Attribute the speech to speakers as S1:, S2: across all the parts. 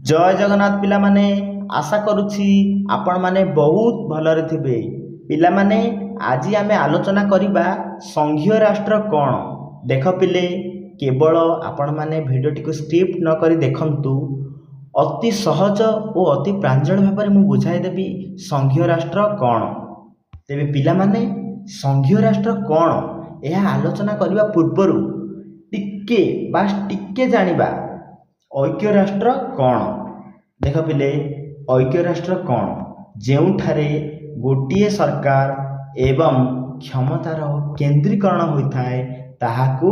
S1: ଜୟ ଜଗନ୍ନାଥ ପିଲାମାନେ, ଆଶା କରୁଛି ଆପଣମାନେ ବହୁତ ଭଲରେ ଥିବେ। ପିଲାମାନେ, ଆଜି ଆମେ ଆଲୋଚନା କରିବା ସଂଘୀୟ ରାଷ୍ଟ୍ର କ'ଣ। ଦେଖ ପିଲେ, କେବଳ ଆପଣମାନେ ଭିଡ଼ିଓଟିକୁ ସ୍କିପ୍ ନ କରି ଦେଖନ୍ତୁ। ଅତି ସହଜ ଓ ଅତି ପ୍ରାଞ୍ଜଳ ଭାବରେ ମୁଁ ବୁଝାଇଦେବି ସଂଘୀୟ ରାଷ୍ଟ୍ର କ'ଣ। ତେବେ ପିଲାମାନେ, ସଂଘୀୟ ରାଷ୍ଟ୍ର କ'ଣ ଏହା ଆଲୋଚନା କରିବା ପୂର୍ବରୁ ଟିକେ ବାସ୍ ଟିକେ ଜାଣିବା ଐକ୍ୟ ରାଷ୍ଟ୍ର କ'ଣ। ଦେଖ ପିଲେ, ଐକ୍ୟ ରାଷ୍ଟ୍ର କ'ଣ? ଯେଉଁଠାରେ ଗୋଟିଏ ସରକାର ଏବଂ କ୍ଷମତାର କେନ୍ଦ୍ରୀକରଣ ହୋଇଥାଏ, ତାହାକୁ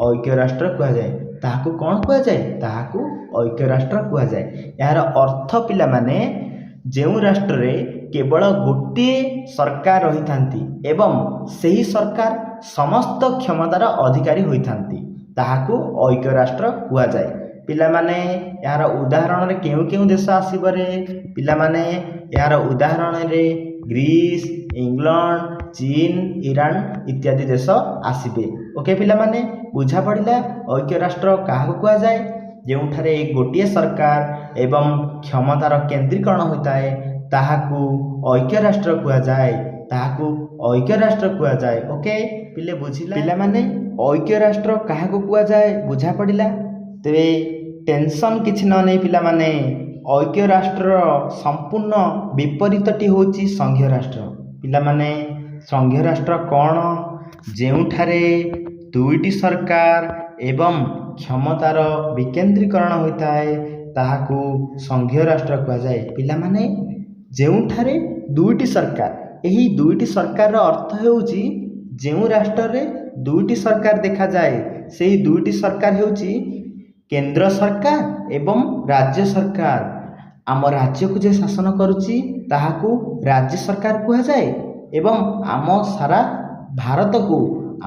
S1: ଐକ୍ୟ ରାଷ୍ଟ୍ର କୁହାଯାଏ। ତାହାକୁ କ'ଣ କୁହାଯାଏ? ତାହାକୁ ଐକ୍ୟ ରାଷ୍ଟ୍ର କୁହାଯାଏ। ଏହାର ଅର୍ଥ ପିଲାମାନେ, ଯେଉଁ ରାଷ୍ଟ୍ରରେ କେବଳ ଗୋଟିଏ ସରକାର ରହିଥାନ୍ତି ଏବଂ ସେହି ସରକାର ସମସ୍ତ କ୍ଷମତାର ଅଧିକାରୀ ହୋଇଥାନ୍ତି, ତାହାକୁ ଐକ୍ୟ ରାଷ୍ଟ୍ର କୁହାଯାଏ। ପିଲାମାନେ, ଏହାର ଉଦାହରଣରେ କେଉଁ କେଉଁ ଦେଶ ଆସିବରେ? ପିଲାମାନେ, ଏହାର ଉଦାହରଣରେ ଗ୍ରୀସ୍, ଇଂଲଣ୍ଡ, ଚୀନ, ଇରାନ ଇତ୍ୟାଦି ଦେଶ ଆସିବେ। ଓକେ ପିଲାମାନେ, ବୁଝା ପଡ଼ିଲା ଐକ୍ୟ ରାଷ୍ଟ୍ର କାହାକୁ କୁହାଯାଏ? ଯେଉଁଠାରେ ଗୋଟିଏ ସରକାର ଏବଂ କ୍ଷମତାର କେନ୍ଦ୍ରୀକରଣ ହୋଇଥାଏ, ତାହାକୁ ଐକ୍ୟ ରାଷ୍ଟ୍ର କୁହାଯାଏ। ତାହାକୁ ଐକ୍ୟ ରାଷ୍ଟ୍ର କୁହାଯାଏ। ଓକେ ପିଲେ, ବୁଝିଲା? ପିଲାମାନେ, ଐକ୍ୟ ରାଷ୍ଟ୍ର କାହାକୁ କୁହାଯାଏ ବୁଝା ପଡ଼ିଲା? ତେବେ ଟେନସନ୍ କିଛି ନ ନେଇ ପିଲାମାନେ, ଐକ୍ୟ ରାଷ୍ଟ୍ରର ସମ୍ପୂର୍ଣ୍ଣ ବିପରୀତଟି ହେଉଛି ସଂଘୀୟ ରାଷ୍ଟ୍ର। ପିଲାମାନେ, ସଂଘୀୟ ରାଷ୍ଟ୍ର କ'ଣ? ଯେଉଁଠାରେ ଦୁଇଟି ସରକାର ଏବଂ କ୍ଷମତାର ବିକେନ୍ଦ୍ରୀକରଣ ହୋଇଥାଏ, ତାହାକୁ ସଂଘୀୟ ରାଷ୍ଟ୍ର କୁହାଯାଏ। ପିଲାମାନେ, ଯେଉଁଠାରେ ଦୁଇଟି ସରକାର, ଏହି ଦୁଇଟି ସରକାରର ଅର୍ଥ ହେଉଛି ଯେଉଁ ରାଷ୍ଟ୍ରରେ ଦୁଇଟି ସରକାର ଦେଖାଯାଏ, ସେହି ଦୁଇଟି ସରକାର ହେଉଛି କେନ୍ଦ୍ର ସରକାର ଏବଂ ରାଜ୍ୟ ସରକାର। ଆମ ରାଜ୍ୟକୁ ଯେ ଶାସନ କରୁଛି, ତାହାକୁ ରାଜ୍ୟ ସରକାର କୁହାଯାଏ ଏବଂ ଆମ ସାରା ଭାରତକୁ,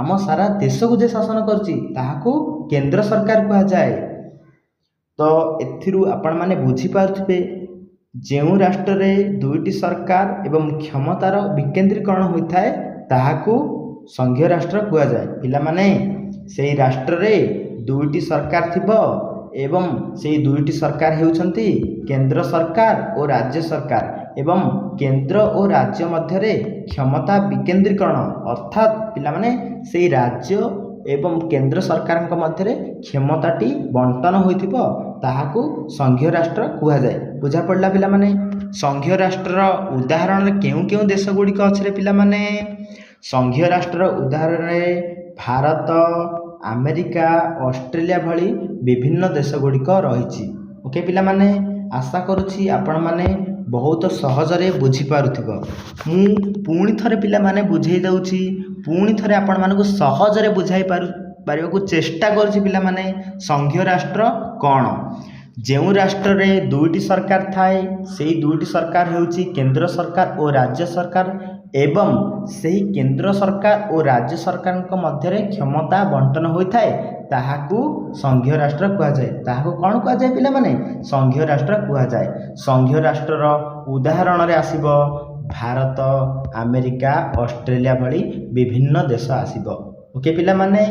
S1: ଆମ ସାରା ଦେଶକୁ ଯେ ଶାସନ କରୁଛି, ତାହାକୁ କେନ୍ଦ୍ର ସରକାର କୁହାଯାଏ। ତ ଏଥିରୁ ଆପଣମାନେ ବୁଝିପାରୁଥିବେ, ଯେଉଁ ରାଷ୍ଟ୍ରରେ ଦୁଇଟି ସରକାର ଏବଂ କ୍ଷମତାର ବିକେନ୍ଦ୍ରୀକରଣ ହୋଇଥାଏ, ତାହାକୁ ସଂଘୀୟ ରାଷ୍ଟ୍ର କୁହାଯାଏ। ପିଲାମାନେ, ସେହି ରାଷ୍ଟ୍ରରେ ଦୁଇଟି ସରକାର ଥିବ ଏବଂ ସେଇ ଦୁଇଟି ସରକାର ହେଉଛନ୍ତି କେନ୍ଦ୍ର ସରକାର ଓ ରାଜ୍ୟ ସରକାର ଏବଂ କେନ୍ଦ୍ର ଓ ରାଜ୍ୟ ମଧ୍ୟରେ କ୍ଷମତା ବିକେନ୍ଦ୍ରୀକରଣ, ଅର୍ଥାତ୍ ପିଲାମାନେ, ସେଇ ରାଜ୍ୟ ଏବଂ କେନ୍ଦ୍ର ସରକାରଙ୍କ ମଧ୍ୟରେ କ୍ଷମତାଟି ବଣ୍ଟନ ହୋଇଥିବ, ତାହାକୁ ସଂଘୀୟ ରାଷ୍ଟ୍ର କୁହାଯାଏ। ବୁଝା ପଡ଼ିଲା ପିଲାମାନେ? ସଂଘୀୟ ରାଷ୍ଟ୍ରର ଉଦାହରଣରେ କେଉଁ କେଉଁ ଦେଶ ଗୁଡ଼ିକ ଅଛି ରେ ପିଲାମାନେ? ସଂଘୀୟ ରାଷ୍ଟ୍ରର ଉଦାହରଣରେ ଭାରତ, ଆମେରିକା, ଅଷ୍ଟ୍ରେଲିଆ ଭଳି ବିଭିନ୍ନ ଦେଶ ଗୁଡ଼ିକ ରହିଛି। ଓକେ ପିଲାମାନେ, ଆଶା କରୁଛି ଆପଣମାନେ ବହୁତ ସହଜରେ ବୁଝିପାରୁଥିବ। ମୁଁ ପୁଣି ଥରେ ପିଲାମାନେ ବୁଝେଇ ଦେଉଛି, ପୁଣି ଥରେ ଆପଣମାନଙ୍କୁ ସହଜରେ ବୁଝାଇ ପାରିବାକୁ ଚେଷ୍ଟା କରୁଛି। ପିଲାମାନେ, ସଂଘୀୟ ରାଷ୍ଟ୍ର କ'ଣ? ଯେଉଁ ରାଷ୍ଟ୍ରରେ ଦୁଇଟି ସରକାର ଥାଏ, ସେଇ ଦୁଇଟି ସରକାର ହେଉଛି କେନ୍ଦ୍ର ସରକାର ଓ ରାଜ୍ୟ ସରକାର ଏବଂ ସେହି କେନ୍ଦ୍ର ସରକାର ଓ ରାଜ୍ୟ ସରକାରଙ୍କ ମଧ୍ୟରେ କ୍ଷମତା ବଣ୍ଟନ ହୋଇଥାଏ, ତାହାକୁ ସଂଘୀୟ ରାଷ୍ଟ୍ର କୁହାଯାଏ। ତାହାକୁ କ'ଣ କୁହାଯାଏ ପିଲାମାନେ? ସଂଘୀୟ ରାଷ୍ଟ୍ର କୁହାଯାଏ। ସଂଘୀୟ ରାଷ୍ଟ୍ରର ଉଦାହରଣରେ ଆସିବ ଭାରତ, ଆମେରିକା, ଅଷ୍ଟ୍ରେଲିଆ ଭଳି ବିଭିନ୍ନ ଦେଶ ଆସିବ। ଓକେ ପିଲାମାନେ,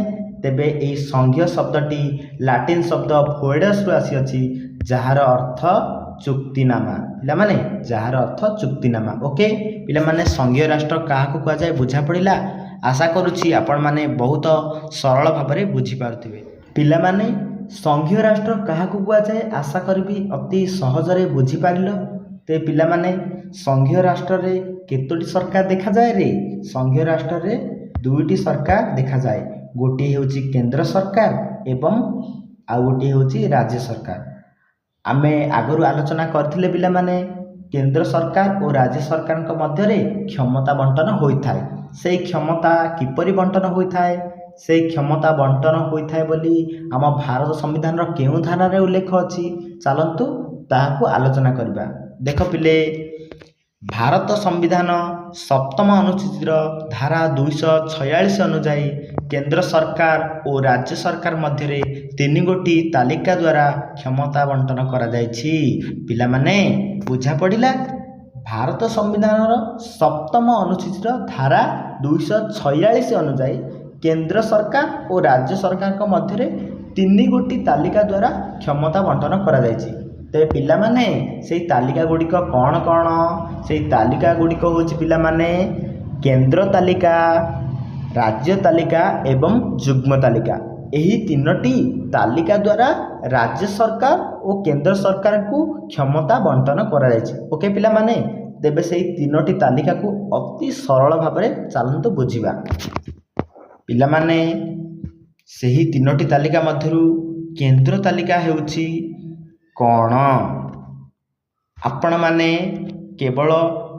S1: ତେବେ ଏହି ସଂଘୀୟ ଶବ୍ଦଟି ଲାଟିନ୍ ଶବ୍ଦ ଫୋଏଡସ୍ରୁ ଆସିଅଛି, ଯାହାର ଅର୍ଥ ଚୁକ୍ତିନାମା। ପିଲାମାନେ, ଯାହାର ଅର୍ଥ ଚୁକ୍ତିନାମା। ଓକେ ପିଲାମାନେ, ସଂଘୀୟ ରାଷ୍ଟ୍ର କାହାକୁ କୁହାଯାଏ ବୁଝା ପଡ଼ିଲା? ଆଶା କରୁଛି ଆପଣମାନେ ବହୁତ ସରଳ ଭାବରେ ବୁଝିପାରୁଥିବେ। ପିଲାମାନେ, ସଂଘୀୟ ରାଷ୍ଟ୍ର କାହାକୁ କୁହାଯାଏ ଆଶା କରିବି ଅତି ସହଜରେ ବୁଝିପାରିଲ। ତେବେ ପିଲାମାନେ, ସଂଘୀୟ ରାଷ୍ଟ୍ରରେ କେତୋଟି ସରକାର ଦେଖାଯାଏ ରେ? ସଂଘୀୟ ରାଷ୍ଟ୍ରରେ ଦୁଇଟି ସରକାର ଦେଖାଯାଏ। ଗୋଟିଏ ହେଉଛି କେନ୍ଦ୍ର ସରକାର ଏବଂ ଆଉ ଗୋଟିଏ ହେଉଛି ରାଜ୍ୟ ସରକାର। ଆମେ ଆଗରୁ ଆଲୋଚନା କରିଥିଲେ ପିଲାମାନେ, କେନ୍ଦ୍ର ସରକାର ଓ ରାଜ୍ୟ ସରକାରଙ୍କ ମଧ୍ୟରେ କ୍ଷମତା ବଣ୍ଟନ ହୋଇଥାଏ। ସେଇ କ୍ଷମତା କିପରି ବଣ୍ଟନ ହୋଇଥାଏ, ସେଇ କ୍ଷମତା ବଣ୍ଟନ ହୋଇଥାଏ ବୋଲି ଆମ ଭାରତ ସମ୍ବିଧାନର କେଉଁ ଧାରାରେ ଉଲ୍ଲେଖ ଅଛି, ଚାଲନ୍ତୁ ତାହାକୁ ଆଲୋଚନା କରିବା। ଦେଖ ପିଲେ, ଭାରତ ସମ୍ବିଧାନ ସପ୍ତମ ଅନୁସୂଚୀର ଧାରା 246 ଅନୁଯାୟୀ କେନ୍ଦ୍ର ସରକାର ଓ ରାଜ୍ୟ ସରକାର ମଧ୍ୟରେ ତିନି ଗୋଟି ତାଲିକା ଦ୍ୱାରା କ୍ଷମତା ବଣ୍ଟନ କରାଯାଇଛି। ପିଲାମାନେ, ବୁଝା ପଡ଼ିଲା? ଭାରତ ସମ୍ବିଧାନର ସପ୍ତମ ଅନୁସୂଚୀର ଧାରା 246 ଅନୁଯାୟୀ କେନ୍ଦ୍ର ସରକାର ଓ ରାଜ୍ୟ ସରକାରଙ୍କ ମଧ୍ୟରେ ତିନି ଗୋଟି ତାଲିକା ଦ୍ୱାରା କ୍ଷମତା ବଣ୍ଟନ କରାଯାଇଛି। ତେବେ ପିଲାମାନେ, ସେଇ ତାଲିକା ଗୁଡ଼ିକ କ'ଣ କ'ଣ? ସେଇ ତାଲିକା ଗୁଡ଼ିକ ହେଉଛି ପିଲାମାନେ, କେନ୍ଦ୍ର ତାଲିକା, ରାଜ୍ୟ ତାଲିକା ଏବଂ ଯୁଗ୍ମ ତାଲିକା। ଏହି ତିନୋଟି ତାଲିକା ଦ୍ୱାରା ରାଜ୍ୟ ସରକାର ଓ କେନ୍ଦ୍ର ସରକାରଙ୍କୁ କ୍ଷମତା ବଣ୍ଟନ କରାଯାଇଛି। ଓକେ ପିଲାମାନେ, ତେବେ ସେଇ ତିନୋଟି ତାଲିକାକୁ ଅତି ସରଳ ଭାବରେ ଚାଲନ୍ତୁ ବୁଝିବା। ପିଲାମାନେ, ସେହି ତିନୋଟି ତାଲିକା ମଧ୍ୟରୁ କେନ୍ଦ୍ର ତାଲିକା ହେଉଛି କ'ଣ? ଆପଣମାନେ କେବଳ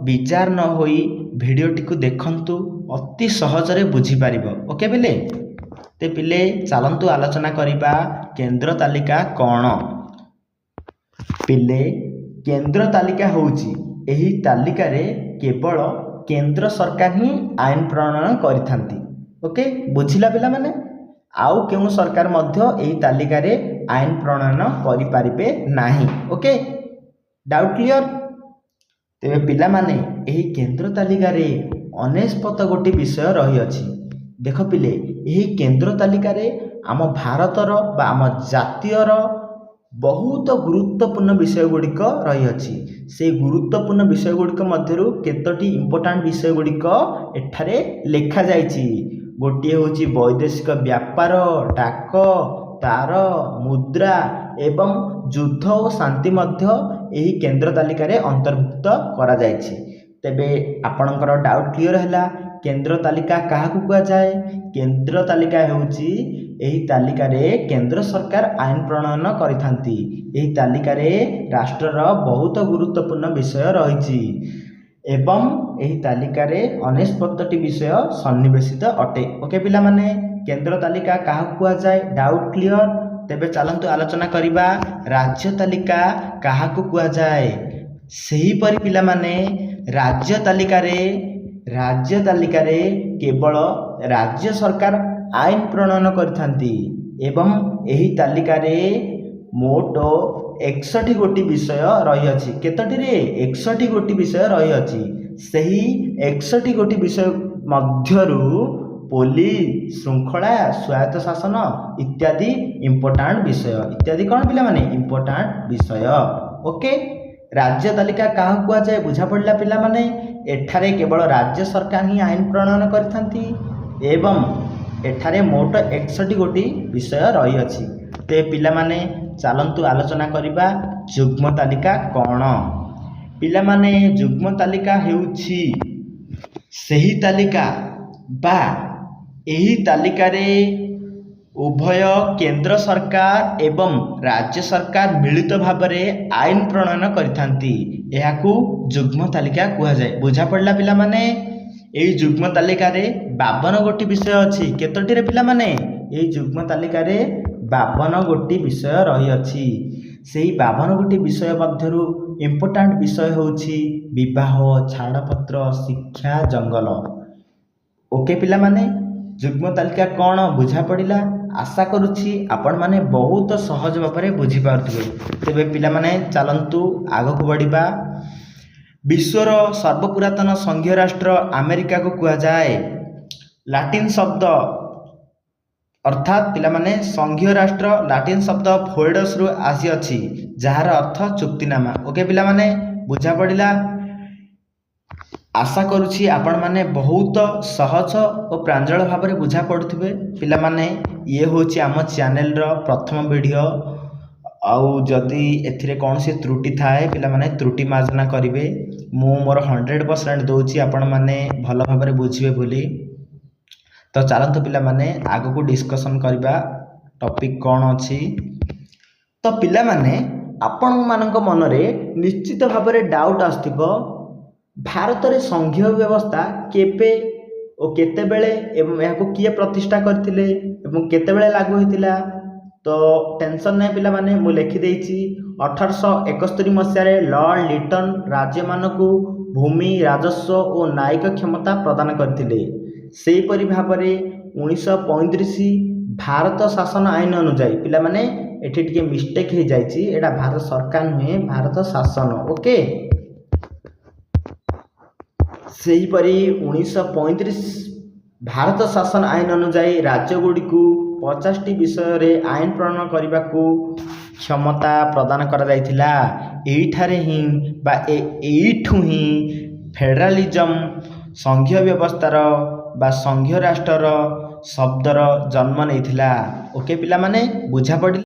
S1: ବିଜାର ନ ହୋଇ ଭିଡ଼ିଓଟିକୁ ଦେଖନ୍ତୁ, ଅତି ସହଜରେ ବୁଝିପାରିବ। ଓକେ ପିଲେ? ତେ ପିଲେ, ଚାଲନ୍ତୁ ଆଲୋଚନା କରିବା କେନ୍ଦ୍ର ତାଲିକା କ'ଣ। ପିଲେ, କେନ୍ଦ୍ର ତାଲିକା ହେଉଛି, ଏହି ତାଲିକାରେ କେବଳ କେନ୍ଦ୍ର ସରକାର ହିଁ ଆଇନ ପ୍ରଣୟନ କରିଥାନ୍ତି। ଓକେ, ବୁଝିଲା ପିଲାମାନେ? ଆଉ କେଉଁ ସରକାର ମଧ୍ୟ ଏହି ତାଲିକାରେ ଆଇନ ପ୍ରଣୟନ କରିପାରିବେ ନାହିଁ। Okay, doubt clear? ତେବେ ପିଲାମାନେ, ଏହି କେନ୍ଦ୍ର ତାଲିକାରେ 99 ଗୋଟି ବିଷୟ ରହିଅଛି। ଦେଖ ପିଲେ, ଏହି କେନ୍ଦ୍ର ତାଲିକାରେ ଆମ ଭାରତର ବା ଆମ ଜାତୀୟର ବହୁତ ଗୁରୁତ୍ୱପୂର୍ଣ୍ଣ ବିଷୟ ଗୁଡ଼ିକ ରହିଅଛି। ସେଇ ଗୁରୁତ୍ୱପୂର୍ଣ୍ଣ ବିଷୟ ଗୁଡ଼ିକ ମଧ୍ୟରୁ କେତୋଟି ଇମ୍ପୋର୍ଟାଣ୍ଟ ବିଷୟ ଗୁଡ଼ିକ ଏଠାରେ ଲେଖାଯାଇଛି। ଗୋଟିଏ ହେଉଛି ବୈଦେଶିକ ବ୍ୟାପାର, ଡାକ, ତାର, ମୁଦ୍ରା ଏବଂ ଯୁଦ୍ଧ ଓ ଶାନ୍ତି ମଧ୍ୟ ଏହି କେନ୍ଦ୍ର ତାଲିକାରେ ଅନ୍ତର୍ଭୁକ୍ତ କରାଯାଇଛି। ତେବେ ଆପଣଙ୍କର ଡାଉଟ୍ କ୍ଲିଅର ହେଲା, କେନ୍ଦ୍ର ତାଲିକା କାହାକୁ କୁହାଯାଏ? କେନ୍ଦ୍ର ତାଲିକା ହେଉଛି, ଏହି ତାଲିକାରେ କେନ୍ଦ୍ର ସରକାର ଆଇନ ପ୍ରଣୟନ କରିଥାନ୍ତି। ଏହି ତାଲିକାରେ ରାଷ୍ଟ୍ରର ବହୁତ ଗୁରୁତ୍ୱପୂର୍ଣ୍ଣ ବିଷୟ ରହିଛି ଏବଂ ଏହି ତାଲିକାରେ 99ଟି ବିଷୟ ସନ୍ନିବେଶିତ ଅଟେ। ଓକେ ପିଲାମାନେ, କେନ୍ଦ୍ର ତାଲିକା କାହାକୁ କୁହାଯାଏ? Doubt clear? ତେବେ ଚାଲନ୍ତୁ ଆଲୋଚନା କରିବା ରାଜ୍ୟ ତାଲିକା କାହାକୁ କୁହାଯାଏ। ସେହିପରି ପିଲାମାନେ, ରାଜ୍ୟ ତାଲିକାରେ କେବଳ ରାଜ୍ୟ ସରକାର ଆଇନ ପ୍ରଣୟନ କରିଥାନ୍ତି ଏବଂ ଏହି ତାଲିକାରେ ମୋଟ 61 ଗୋଟି ବିଷୟ ରହିଅଛି। କେତୋଟିରେ? 61 ଗୋଟି ବିଷୟ ରହିଅଛି। ସେହି 61 ଗୋଟି ବିଷୟ ମଧ୍ୟରୁ ପୋଲିସ, ଶୃଙ୍ଖଳା, ସ୍ୱାୟତ୍ତ ଶାସନ ଇତ୍ୟାଦି ଇମ୍ପୋର୍ଟାଣ୍ଟ ବିଷୟ। ଇତ୍ୟାଦି କ'ଣ ପିଲାମାନେ? ଇମ୍ପୋର୍ଟାଣ୍ଟ ବିଷୟ। ଓକେ, ରାଜ୍ୟ ତାଲିକା କାହାକୁ କୁହାଯାଏ ବୁଝା ପଡ଼ିଲା ପିଲାମାନେ? ଏଠାରେ କେବଳ ରାଜ୍ୟ ସରକାର ହିଁ ଆଇନ ପ୍ରଣୟନ କରିଥାନ୍ତି ଏବଂ ଏଠାରେ ମୋଟ 61 ଗୋଟି ବିଷୟ ରହିଅଛି। ତେବେ ପିଲାମାନେ, ଚାଲନ୍ତୁ ଆଲୋଚନା କରିବା ଯୁଗ୍ମ ତାଲିକା କ'ଣ। ପିଲାମାନେ, ଯୁଗ୍ମ ତାଲିକା ହେଉଛି ସେହି ତାଲିକା ବା ଏହି ତାଲିକାରେ ଉଭୟ କେନ୍ଦ୍ର ସରକାର ଏବଂ ରାଜ୍ୟ ସରକାର ମିଳିତ ଭାବରେ ଆଇନ ପ୍ରଣୟନ କରିଥାନ୍ତି। ଏହାକୁ ଯୁଗ୍ମ ତାଲିକା କୁହାଯାଏ। ବୁଝା ପଡ଼ିଲା ପିଲାମାନେ? ଏହି ଯୁଗ୍ମ ତାଲିକାରେ 52 ଗୋଟି ବିଷୟ ଅଛି। କେତୋଟିରେ ପିଲାମାନେ? ଏହି ଯୁଗ୍ମ ତାଲିକାରେ 52 ଗୋଟି ବିଷୟ ରହିଅଛି। ସେହି 52 ଗୋଟି ବିଷୟ ମଧ୍ୟରୁ ଇମ୍ପୋର୍ଟାଣ୍ଟ ବିଷୟ ହେଉଛି ବିବାହ, ଛାଡ଼ପତ୍ର, ଶିକ୍ଷା, ଜଙ୍ଗଲ। ଓକେ ପିଲାମାନେ, ଯୁଗ୍ମ ତାଲିକା କ'ଣ ବୁଝା ପଡ଼ିଲା? ଆଶା କରୁଛି ଆପଣମାନେ ବହୁତ ସହଜ ଭାବରେ ବୁଝିପାରୁଥିବେ। ତେବେ ପିଲାମାନେ, ଚାଲନ୍ତୁ ଆଗକୁ ବଢ଼ିବା। ବିଶ୍ୱର ସର୍ବପୁରାତନ ସଂଘୀୟ ରାଷ୍ଟ୍ର ଆମେରିକାକୁ କୁହାଯାଏ। ଲାଟିନ୍ ଶବ୍ଦ, ଅର୍ଥାତ୍ ପିଲାମାନେ, ସଂଘୀୟ ରାଷ୍ଟ୍ର ଲାଟିନ୍ ଶବ୍ଦ ଫୋଏଡସରୁ ଆସିଅଛି, ଯାହାର ଅର୍ଥ ଚୁକ୍ତିନାମା। ଓକେ ପିଲାମାନେ, ବୁଝା ପଡ଼ିଲା? ଆଶା କରୁଛି ଆପଣମାନେ ବହୁତ ସହଜ ଓ ପ୍ରାଞ୍ଜଳ ଭାବରେ ବୁଝା ପଡ଼ୁଥିବେ। ପିଲାମାନେ, ଇଏ ହେଉଛି ଆମ ଚ୍ୟାନେଲର ପ୍ରଥମ ଭିଡ଼ିଓ। ଆଉ ଯଦି ଏଥିରେ କୌଣସି ତ୍ରୁଟି ଥାଏ, ପିଲାମାନେ ତ୍ରୁଟି ମାର୍ଜନା କରିବେ। ମୁଁ ମୋର 100% ଦେଉଛି ଆପଣମାନେ ଭଲ ଭାବରେ ବୁଝିବେ ବୋଲି। ତ ଚାଲନ୍ତୁ ପିଲାମାନେ, ଆଗକୁ ଡିସ୍କସନ୍ କରିବା ଟପିକ୍ କ'ଣ ଅଛି। ତ ପିଲାମାନେ, ଆପଣମାନଙ୍କ ମନରେ ନିଶ୍ଚିତ ଭାବରେ ଡାଉଟ୍ ଆସୁଥିବ, ଭାରତରେ ସଂଘୀୟ ବ୍ୟବସ୍ଥା କେବେ ଓ କେତେବେଳେ ଏବଂ ଏହାକୁ କିଏ ପ୍ରତିଷ୍ଠା କରିଥିଲେ ଏବଂ କେତେବେଳେ ଲାଗୁ ହୋଇଥିଲା? ତ ଟେନସନ୍ ନାହିଁ ପିଲାମାନେ, ମୁଁ ଲେଖିଦେଇଛି। 1871 ମସିହାରେ ଲର୍ଡ଼ ଲିଟନ୍ ରାଜ୍ୟମାନଙ୍କୁ ଭୂମି, ରାଜସ୍ୱ ଓ ନ୍ୟାୟିକ କ୍ଷମତା ପ୍ରଦାନ କରିଥିଲେ। ସେହିପରି ଭାବରେ 1935 ଭାରତ ଶାସନ ଆଇନ ଅନୁଯାୟୀ, ପିଲାମାନେ, ଏଠି ଟିକେ ମିଷ୍ଟେକ୍ ହେଇଯାଇଛି, ଏଇଟା ଭାରତ ସରକାର ନୁହେଁ, ଭାରତ ଶାସନ। ଓକେ, ସେହିପରି 1935 ଭାରତ ଶାସନ ଆଇନ ଅନୁଯାୟୀ ରାଜ୍ୟଗୁଡ଼ିକୁ 50ଟି ବିଷୟରେ ଆଇନ ପ୍ରଣୟନ କରିବାକୁ କ୍ଷମତା ପ୍ରଦାନ କରାଯାଇଥିଲା। ଏଇଠାରେ ହିଁ ବା ଏଇଠୁ ହିଁ ଫେଡେରାଲିଜମ୍, ସଂଘୀୟ ବ୍ୟବସ୍ଥାର ବା ସଂଘୀୟ ରାଷ୍ଟ୍ରର ଶବ୍ଦର ଜନ୍ମ ନେଇଥିଲା। ଓକେ ପିଲାମାନେ, ବୁଝା ପଡ଼ିଲା?